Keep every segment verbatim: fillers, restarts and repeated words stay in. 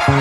Woy,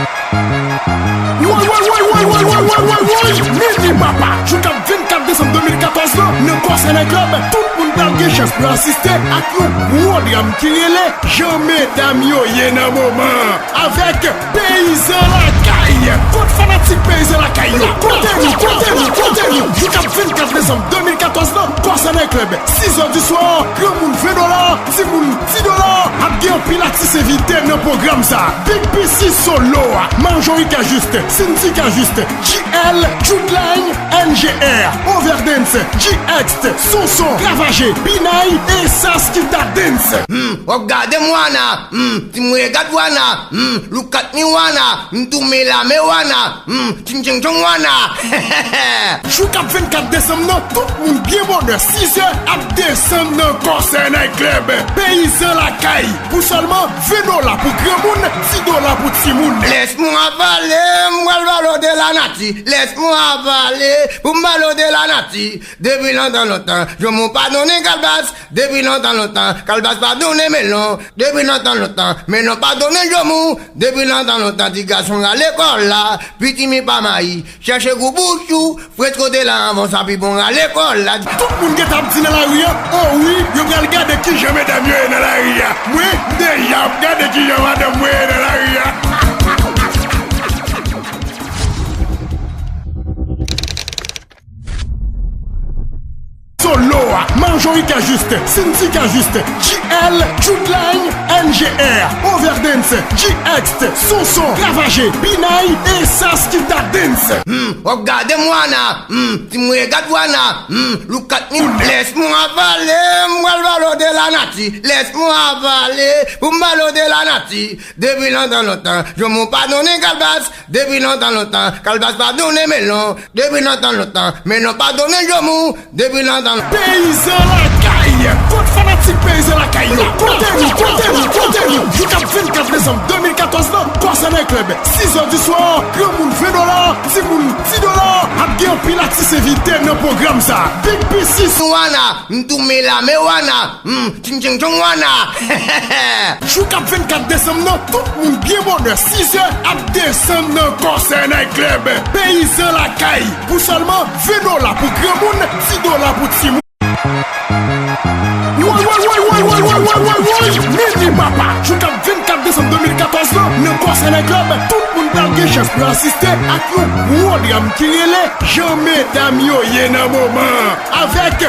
woy, woy, woy, woy, woy, woy, woy, woy, Mini Papa, jou k ap vennkat desanm de mil katòz lan, nan Corsair Night Club, tout moun pral gen chans pou yo asiste ak yon gwo dram ki rele Jan medam yo ye nan moman an, avèk Peyizan Lakay. Kot fanatik Peyizan Lakay yo? Kote nou, kote nou, kote nou? Jou k ap vennkat desanm de mil katòz lan, Corsair Night Club, sizè di swa, granmoun ven dola, timoun di dola, ap gen anpil atis envite nan pwogram sa. Big P C solo a, Majorika Juste, Cindy Cajuste, G L, Judeline, N G R, Overdance, G X, Sonson, Ravage, Binay e Saskita Dance. Hmm, w ap gade m wana, hmm, ti m regat wana, hmm, look at me wana, m tou me la me wana, hmm, ching ching chong wana. Jou k ap vennkat desanm nan, tout moun byen bonè, sizè ap desann nan Corsair Night Club. Peyizan Lakay, pou sèlman ven dola pou granmoun, di dola pou timoun. Laisse-moi parler, m pral pale w de lanati. Laisse-moi parler, pou m pale w de lanati. Depi lontan lontan, Jomo pa donnen kalbas. Depi lontan lontan, kalbas pa donnen melon. Depi lontan lontan, melon pa donnen Jomo. Depi lontan lontan, ti gason rale kò la. Pitimi pa mayi, chèche gou bouch ou. French kote la anvan sa pi bon rale kò la. Tout moun gentan ap di nan lari a, o wi, yo pral gade kijan medam yo ye nan lari a. Mwen, m deja ap gade kijan madanm mwen ye nan lari a. Solo a, Majorika Juste, Cindy Cajuste, G L, Judeline, N G R, Overdance, G X, Sonson, Ravage, Binay e Saskita Dance. Hmm, w ap gade m wana, hmm, ti m regat wana, hmm, look at me. Laisse-moi parler, m pral pale w de lanati. Laisse-moi parler, pou m pale w de lanati. Depi lontan lontan, Jomo pa donnen kalbas. Depi lontan lontan, kalbas pa donnen melon. Depi lontan lontan, melon pa donnen Jomo. Depi lontan lontan. Peyizan Lakay! Kot fanatik Peyizan Lakay yo? Kote nou, kote nou, kote nou? Jou k ap vennkat desanm de mil katòz lan, Corsair Night Club, sizè di swa, granmoun ven dola, timoun di dola, ap gen anpil atis envite nan pwogram sa. Big P C wana, m tou me la me wana, hmm, ching ching chong wana. Jou k ap vennkat desanm nan, tout moun byen bonè, sizè ap desann nan Corsair Night Club. Peyizan Lakay, pou sèlman ven dola pou granmoun, di dola pou timoun. Woy, woy, woy, woy, woy, woy, woy, woy, Mini Papa, jou k ap vennkat desanm de mil katòz lan, nan Corsair Night Club, tout moun pral gen chans pou yo asiste ak yon gwo dram ki rele Jan medam yo ye nan moman an, avèk